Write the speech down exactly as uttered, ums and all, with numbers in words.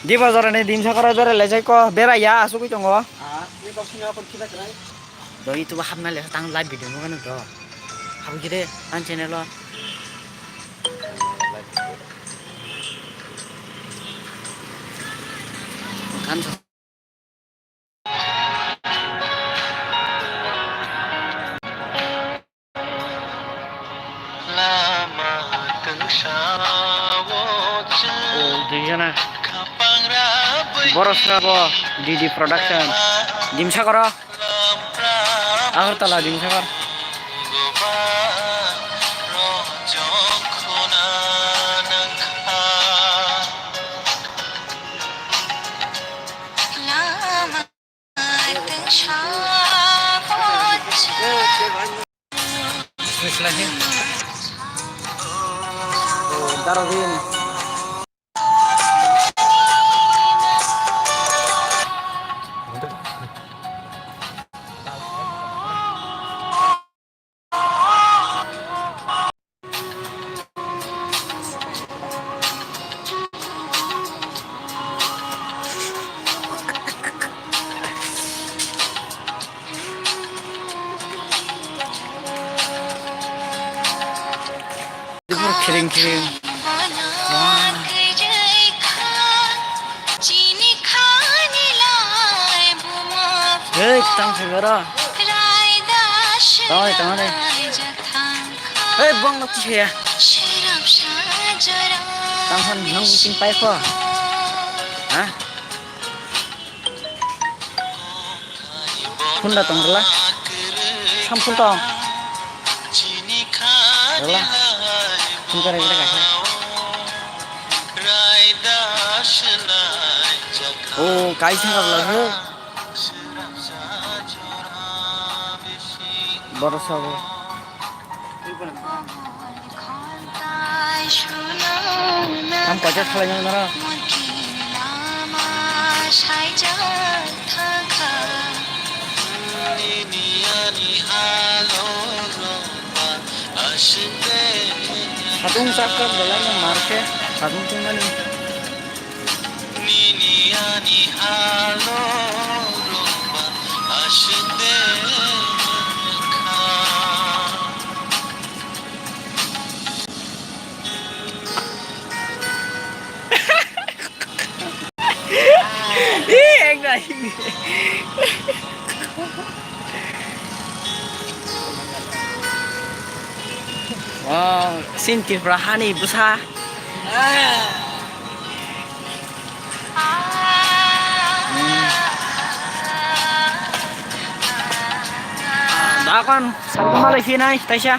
Di bazar ni dimsa koro berai lai jai ko, berai ya, asugwi tongo. Do YouTube hapna le tang live video nugano do. Habwi khe de, ang channel o. Kan O, dui jona. Borok sra bo D D Production. Dimsakoro. Agartala Dimsakor. Khring khring. Wah. Hei, tang sing ora. Tang, tang, tang. Hei, bong lo chi ya. Tang san nang sing pai kho. Ha? Hunda tong rwla. Sampul tong. Rwla. Hunda rwla kaisa. O, kaisa rwla ho. Borok sabo. Tam kocha khalai nang nara. Satung sak sak belai no marke, satung tungmani. Nini ani halo roba aswk de wngkha. Ih, ekdom. Wow, sin Tripura hani bwsa. Hmm. Dakon, salkuma lai sinai, taisa.